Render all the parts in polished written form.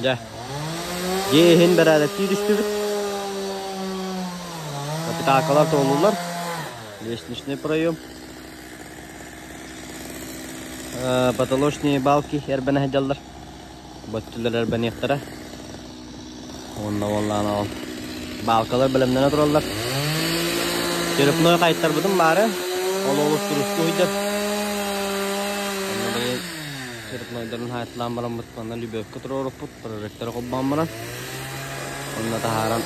Дьэ, дьиэ иһин бэрээдэктии түстүбүт. Капиталкалар туоллулар. Лестничный проем. Потолочные балки эрбэнэ сылдьаллар. Боттулар эрбэниэхтэрэ. Уонна уоллаан ол балкалар бэлэмнэнэ тураллар. Черепной хайттарбытын баары. Ол олус турустуу сылдьар. Онно бэйэ Черепнойдарын хаайталаан бараммыт манна Любовка туруоруппут, прожектор холбоон баран онно таһааран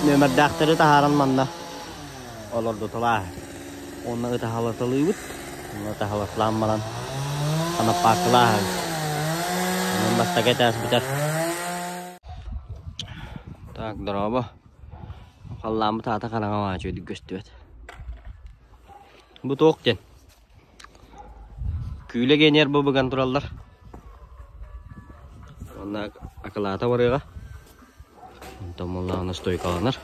нүөмэрдээхтэри таһааран манна олордуталаа. Уонна ытаһалаталыыбыт. Онно ытаһалаталаан баран ханаппааккалааһабыт. Онон бастакы этээс бүтэр. Так, дорообо. Халлааммыт аата хараҥа маачы көстүбэт. Бу туох диэн? Күүлэ гиэнигэр бу быган тураллар. Уонна акылаата барыаҕа. Онтон буоллаҕына стойкаланар.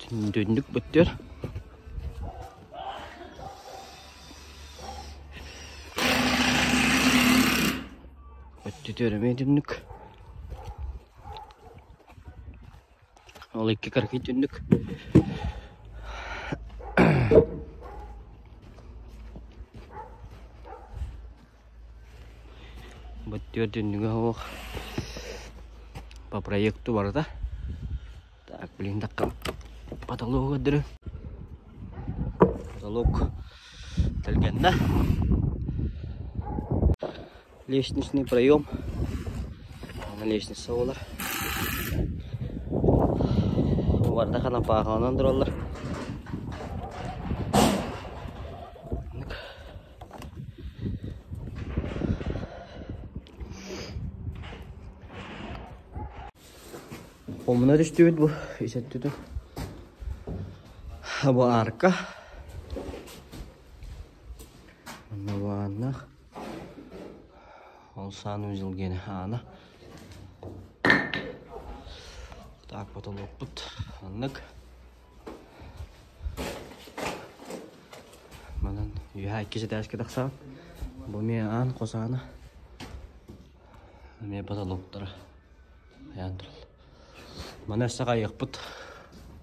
Түннүк бүттүөр. Өттүтүөр эмиэ түннүк. Ол икки кыракый түннүк. Бу түөрт түннүгэ суох. По проекту барыта. Так, блин, такка потолок көрдөрүм. Потолок тэлгэннэ. Лестничный проем. Аны лестница буолар. Барда ханапааханан тураллар. Хомуна түстүбүт бу исэттүтү. Бу арка. Манна бу ааннаах. Ол санузел диэн аана. Так потолокпут оннук. Манан үөһэ иккис этээскэ тахсаҕын. Бу эмиэ аан хос аана. Эмиэ потолоктара айаан тураллар. Маны өссө хайыахпыт.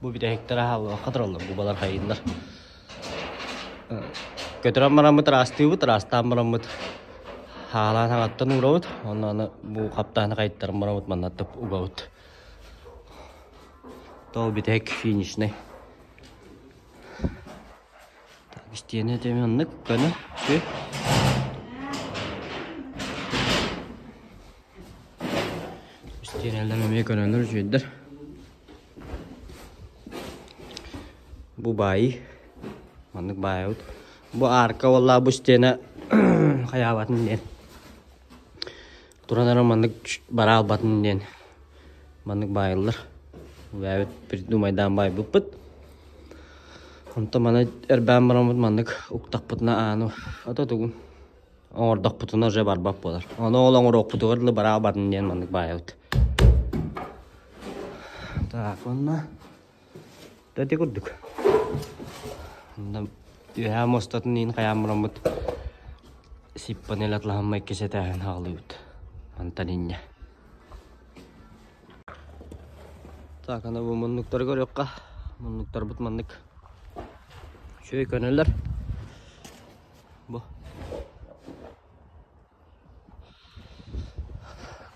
Бу бүтэһиктэрэ хааллыбакка тураллар, губалар хайыыллар. Көтөрөн бараммыт ыраастыыбыт, ыраастаан бараммыт хаалаан хаҥаттан уурабыт, уонна аны бу хаптаһыны хайыттаран бараммыт манна тып угабыт. Тол бүтэһик финишный. Так, истиэнэ этими оннук көнө, үчүгэй. Истиэнэлэр эмиэ көнөлөр үчүгэйдэр. Бу баайыы. Маннык баайабыт. Бу арка уоллаах бу истиэнэ хайаабатын диэн. Туран эрэ маннык бара албатын диэн маннык баайыллар. Бэйэбит придумайдаан баайбыппыт. Онтон маны эрбээн бараммыт маннык уктахпытына ааны ото тугун оҥордохпутуна уже барбат буолар. Ону ол оҥоруохпутугар дылы бараа бардын диэн маннык баайабыт. Так, уонна ити курдук. Онно үөһээ муостатын иин хайаан бараммыт сиппанель атлаһамма иккис этээһин хаалыыбыт. Мантан инньэ. Так, аны бу муннуктары көрүөххэ. Муннуктарбыт маннык үчүгэй көнөлөр. Бу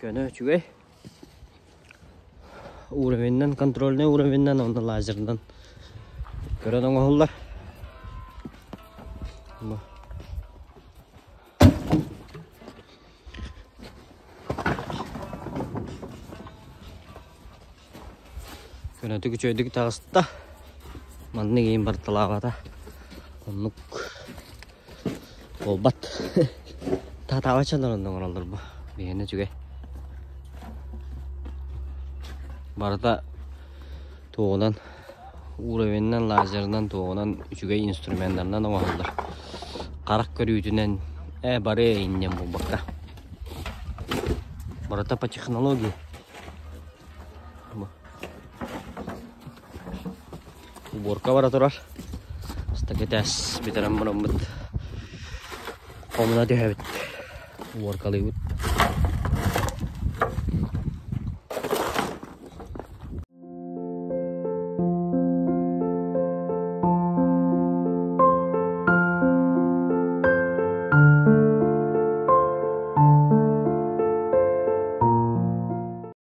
көнө үчүгэй. Уровеньнан, контрольный уровеньнан уонна лазерынан көрөн оҥоһуллар. Бу. Көнөтүк үчүгэйдик таҕыста. Маннык иин барталаабата. Оннук буолбат. Таатаабаччалар онно оҥороллор бу. Биһиэнэ үчүгэй. Барыта туоҕунан уровенынан, лазерынан, туоҕунан үчүгэй инструменнарынан оҥоһуллар. Харах көрүүтүнэн ээ бары инньэн буолбакка. Барыта по технологии. Уборка бара турар. Стакетээс бүтэрэн бараммыт. Хомуна түһэбит. Уборкалыыбыт.